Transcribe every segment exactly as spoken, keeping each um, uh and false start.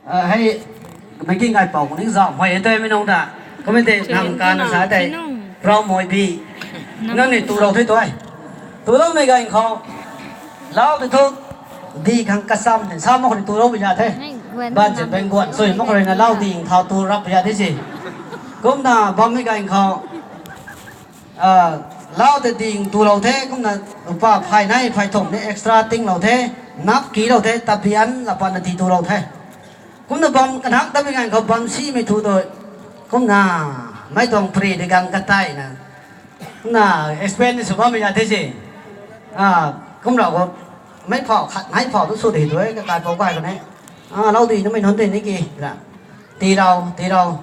Hei, mei king gaipou ni zauh mei e tei mei nung ta. Kumna tei nang kan sa tei, rau moi bi. Nang ni tu rau the tu e. Tu loumei ganv khou, lau tei thu, di khang kasam tei sa mak khou ni tu lou pi za the. Ban se peng guan sui mak khou rui na lau di thau tu rap pi za the si. Kumna bammei ganv khou, lau tei ding tu lou the, kumna upa phay nei phay thumh ni extra tinglou the, nap kilou the, tabian la patna di tu lou the. Kumna bam kanak tamei ganv khou bam simei thu tu, kumna mei tuang pri de gang kateina, kumna explain ni sw bammei za the si. Kum rau khou, mei phau khat nei phau tu sw de tu e, kakai pou kai khou ne. Lau di namei nunc tei ni ki, tirau tirau,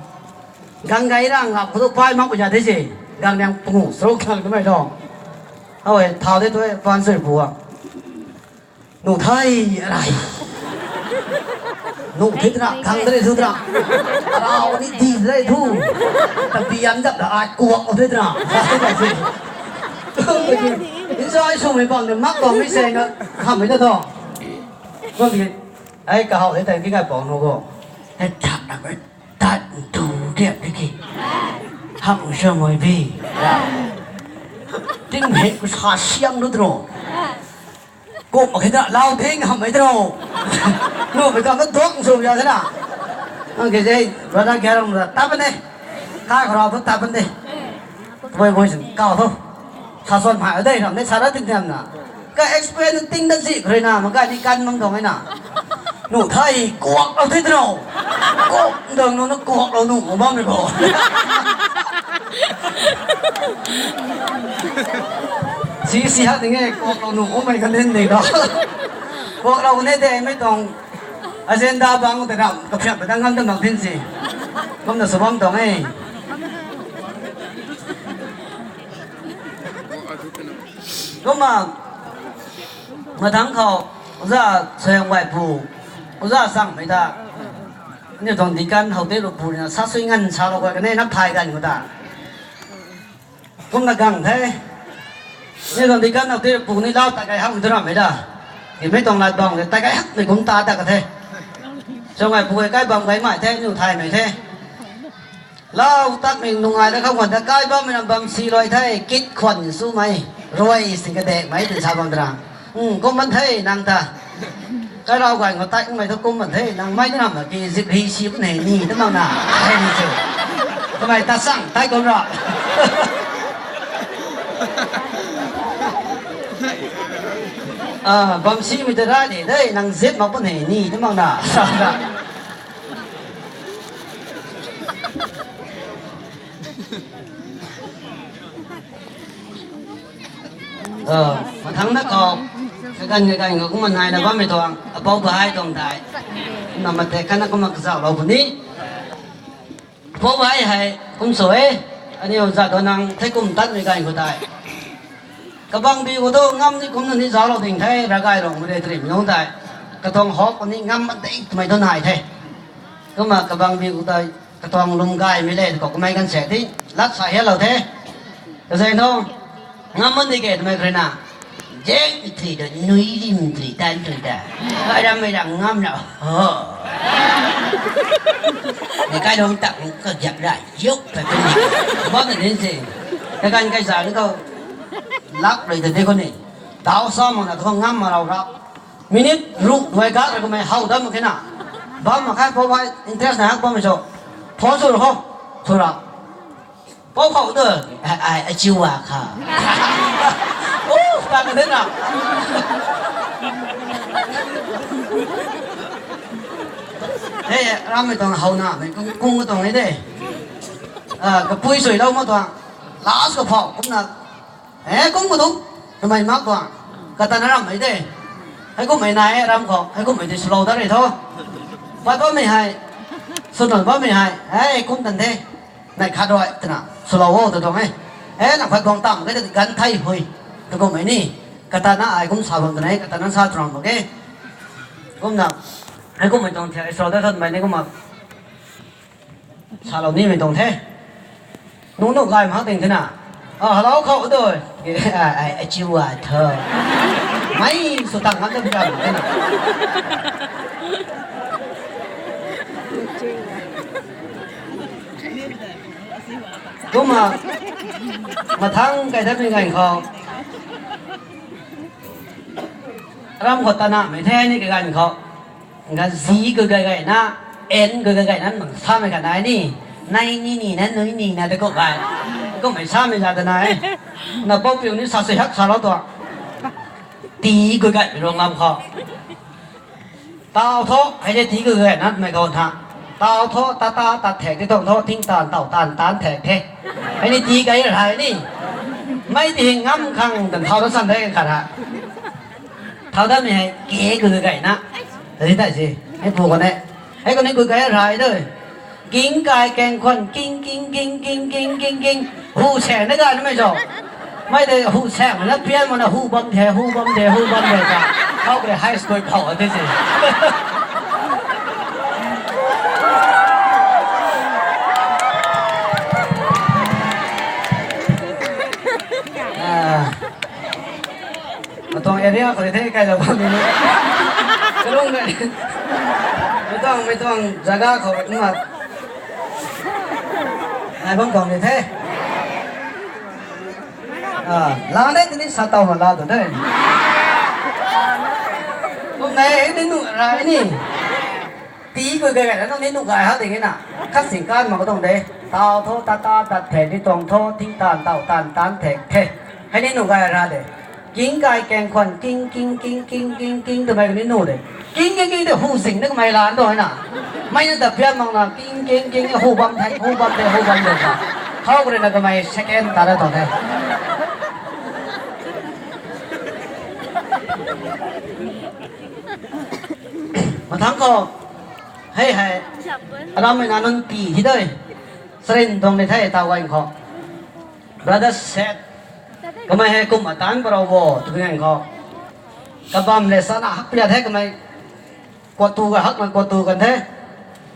gang gay rang lap khou tu pay mak pu za the si. Gang niang pungu sruk khang twmei tho. Hei thau de tu e, pan sui pu a. Nuh the, arai. Nuh the twna, khang de thu twna. Arau ni di de thu. Tabian zap da ai kuak o the twna. Enjoy swmei bang de mak tuang mei se na, khammei ta tho. Kum ti, ai kahow de tei ki gaipou nu khou, hei thak na mei, tat ntu diak de ki. Hak sw moi bi. Ting hei ku sa siam nu tro. Kum mak khe ta lau thing hammei tro. Numei ta na duak sw ya the na. Nang ke zei, brother Garam ta tat pan de. Kai khou rau thu tat pan de. Tabui bui sin kau thu. Sa suan phay de ram de, sa ra tin tiam na. Ka explain ting da zi khou rui na, mak kai ni kan bam tuang e na. Nuh the, kuak lou the tro. Kuak dang nu na kuak lou nuh mak bammei khou. Si si ha ting e, kuak lou nuh makmei kan din de khou. Kuak lou ne de, mei tuang agenda bang tei ram kaphiap pa dang ngam ta mak din si. Kumna sw bam tuang e. Kumna, mathangc khou, oja Suaihiam Gaypu, oja Sangmei ta, aniu tuang deacon how tei ru pu rui na sa sui nganv salou kha kan e, nap thay ganv khou ta. Kumna gang the. Aniu tuang deacon how tei ru pu ni lau ta gay hakmei tu rammei da. Timei tuang lat bang de, ta gay hakmei kum ta ta ka the. Suaihiam Gaypu kai bam gaymei the, aniu thaymei the. Lau tatmei nungai da khou khwan ta kai bammei ram bam si luai the, kit khwan sumei, ruai sing kadekmei tin sa bam tara. Kum ban the nang ta. Kai rau gay khou tatmei thu kum ban the, nang mei ni ram na ki zip hi si pun hei ni ta mak na, hei ni se. Kamei ta sang, tai kum ra. Bam simei ta rai de de, nang zip mak pun hei ni ta mak na, sa na. Mathangc na khou, kaganv kaganv khou kumna naina bammei tuang, apou bahai tuang tei. Kumna mate khatna kumna kazauhlou puni. Apou bahai hei, kum sw e, aniu za tuang nang thei kum tatmei ganv khou tei. Kabangbi khou tu ngam ni kumna ni zauclou ding the, Ravgay Ruangmei rui tarimei nunc tei. Katuang hawk ni ngam madik twmei tu nai the. Kumna kabangbi khou tei, katuang lwm gaymei le, khou kamei kan se ti, lat sa hialou the. Kazei thu, ngam man di ke twmei khou rui na. Zek tei ta, nui rim tei ta, tei ta. Kai rammei ram ngam na, ho. Ni kai rong tak, kagiak ra, yuk ta tei ni. Bam na din se. Kaganv kaiza ni khou, lak rui ta de khou ni. Dau sa mak na tu ngam ma rau rap. Minute ruh nuai gak ra kamei how dam mak khe na. Bam mak khe pou hei interest nai hak bammei cho. Phone sw ru kho. Sw ra. Pou khou tu. Ai, ai, achiu wa kha. O, ta ka de na. Hei, rammei tuang how na, mei kung, kung ka tuang e de. Kapui suilou mak tuang. Last ka phou, kumna. E, kum ka tu. Twmei mak tuang. Kata na rammei de. Hei kummei nai e ram khou, hei kummei tei swlou dat rui tho. Pat bammei hei, swnuan bammei hei, hei kum tan the. Nai khat rui twna swlou o ta tuang e. E, nang khat guang tam ke ta ganv thei hui. Ta kummei ni. Kata na ai kum sa bam twna e, kata na sa tuang mak e. Kumna, hei kummei tuang thiak swlou dat tho twmei ni kumna. Salou nimei tuang the. Nunc nuh gay mak ding the na. A, hello khou tu. Ai, ai, achiu a tho. Mei sw tang ngam ta pi ta mak the na. Kumna, mathang kai dat mei ganv khou, ram khou tanamei the ni kai ganv khou, nga zi ku gay gay na, en ku gay gay na, mang samei khat nai ni, nai ni ni na, nui ni na, de kum gay. Kummei samei za ta nai. Na pou piu ni sa sui hak sa lou tuang. Tii ku gay mi rong lam khou. Tau tho, hei de tii ku gay na, mei khou tha. Tau tho, ta ta, tat thek, ti tuang tho, ting tan, tau tan, tan thek the. Hei ni tii gay rai ni. Mei ti hing ngam khang, tan thau ta san the khat ha. Thau dat mei hei, ke ku gay na. Ri tai si, hei pu khou ne. Hei khou ni ku gay rai de. King kai keng khwan, king, king, king, king, king, king, king. Hu saeng na ga na mei zo. Mei de hu saeng na pian mak na hu bam the, hu bam the, hu bam the ta. Khou kre high school khou a the si. Ah. Matuang area khou the kailou bam ni. Kalung de. Mei tuang, mei tuang jaga khou kumna. Nai bam tuang ni the. Ah, la de tini sa tau ma la tu the. Kum nai ni nu rai ni. Tii ku gay gay na nang ni nu gay ha ding e na. Khat sing kan mak tuang de. Tau tho, ta ta, tat thek, ti tuang tho, ting tan, tau tan, tan thek, the. Hei ni nu gay ra de. King kai keng khwan, king, king, king, king, king, king, twmei ni nu de. King, king, king, de hu sing de kamei lan tu hei na. Mei na ta pian mak na, king, king, king, hu bam the, hu bam the, hu bam the ta. Khou kre na kamei second ta ra tuang the. Mathang khou, hei hei, arammei na nunc tii hi de. Sarin tuang ni the tau ganv khou. Brother Seth, kamei hei kum atan parou bo, twmei ganv khou. Kabam le sana hak pia the kamei. Kuat tu ga hak na kuat tu kan the.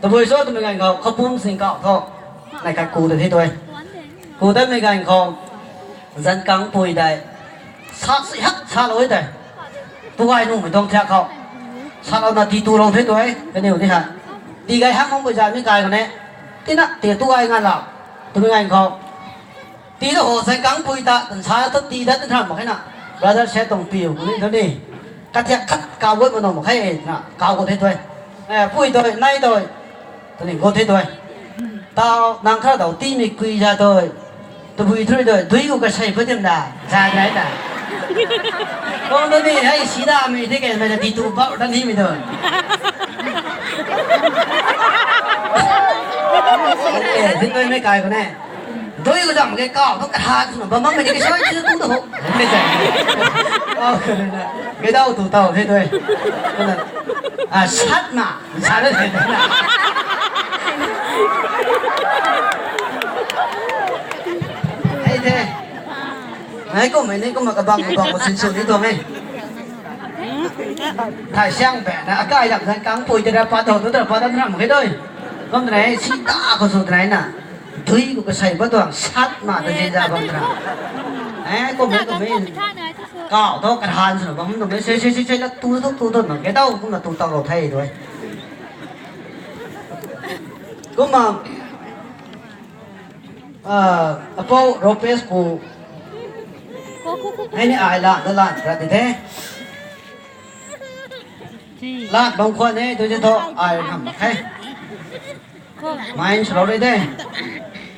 Tabui cho twmei ganv khou, khou pum sing kau tho. Nai khat ku ta the tu e. Ku tatmei ganv khou, Zankangpui dei. Sak si hak salou e tei. Tu gay nuhmei tuang thiak khou. Salou na tii tu lou the tu e, kaniw ni ha. Tii gay hak mang pui za mi kai khou ne. Tina, tii tu gay nga lau. Twmei ganv khou. Tii ta ho Zankangpui ta, tan sa ta tii dat tan tham mak khe na. Brother Seth tuang piu, ku ni thu ni. Kathiak khat kau gut ma nuh mak khe na, kau gut the tu e. Eh, pui tu, nai tu. Tani gut the tu e. Tau, nang kha tau tiimei kui za tu. Tabui thrui tu, dui khou kasei pui tim da, za dai ta. Kong tu ni, hei, si da mei the ke, mei ta tii tu bau ta nimei tu. Eh, tin tu mei kai khou ne. Dui khou zam ke kau thu kahan swna bam bammei ni kasai si tu tu ho. Mei zam. Oh, kha na. Kei dau tu tau the tu e. Kha na. Ah, sat na. Sat na the na. Hei the. Hei kummei ni kumna kabang kabang khou sinsw ni tuang e. Thay siang pe na akai lam Zankangpui tei ra pat tho tu tei ra pat tho na ram khe doi. Kum tei si ta khou sw tei na. Dui khou kasei pat tuang sat ma ta zin za bam tei na. Eh, kummei kummei. Kau thu kahan swna bam tuang e, sei sei sei sei la tu tu tu tu na kei dau kumna tu tau lou the tu e. Kumna, ah, apou Ropes pu. Hei ni ai la, da la, ra di the. Lat bam khwan e, tu je tho, ai kham mak khe. Main swlou rui de.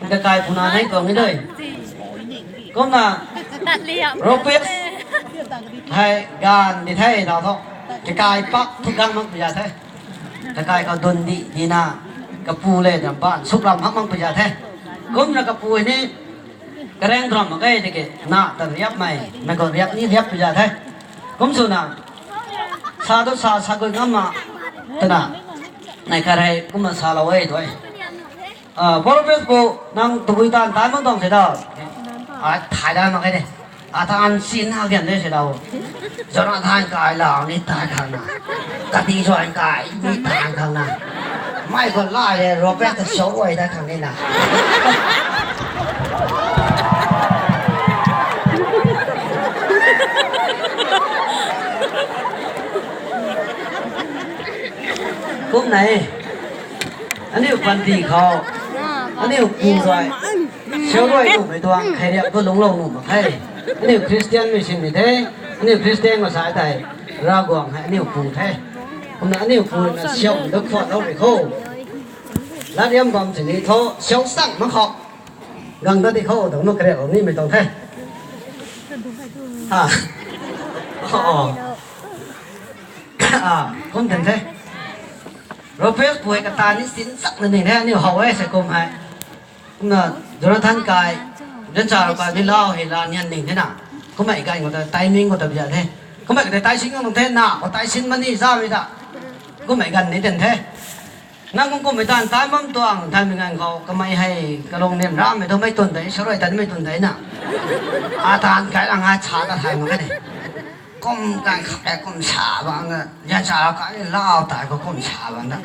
Kakai puna nai tuang e doi. Kumna, Ropes hei ganv di the tau tho. Kakai pak thu gang mak pui za the. Kakai khou dun di, di na, kapu le, na ban, suk lam hak mak pui za the. Kumna kapu ni, kareng drum mak khe tiki, na ta riap mei, mei khou riap ni riap pui za the. Kum swna, sa tu sa, sa gui ngam ma, twna, nai khat hei kumna salou e tu e. Ah, Ropes pu, nang tabui taanv tan mak tuang se da. Ah, thay dan mak khe de. Ah, taanv sin ha gian de se da. Jonathan kai la ni tan khang na. Kati Joan kai ni tan khang na. Mei khou la de Ropes ta show ai tan khang ni na. Kumna e. Aniu panty khou, aniu pu rui, siu rui nuhmei tuang kheiriak thu lungclou nuh mak the. Aniu Christian mei sin ni the, aniu Christian masa tei, Ravguangc hei aniu pu the. Kumna aniu pu na siu tu khuatlou rui kho. Latliam bam sini thu, siu sang mak khou. Gang ta di kho, dang nu kariak lou nimei tuang the. Ha. Oh, oh. Ah, kum ten the. Ropes pu hei kata ni sin sak na ning the, aniu how e se kum hei. Kumna Jonathan kai, Jan Cha rui kai ni lau hei la nian ning the na. Kummei ganv khou ta, timing khou ta bia the. Kummei kata tai sin ngam the na, khou tai sin mani za mei ta. Kummei ganv ni ten the. Nang kum kummei tan tan bam tuang, tan mei ganv khou, kamei hei, kalung nian ramei tu mei tun de, siu rui tan mei tun de na. Atan kai lang ai cha ta thay mak khe ni. Kum kan khak e kum sa bang na, Jan Cha kai lau tai khou kum sa bang na.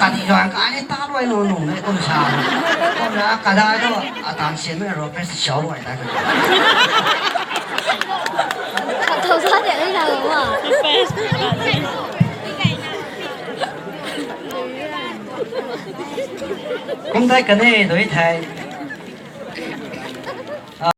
Kadi zang kai ni ta rui nung nung mei kum sa bang. Kum na kadai tu, atan sian mei Ropes siu rui tai khou. Khat thou sa de ni na ma. Kum tai kani dui the.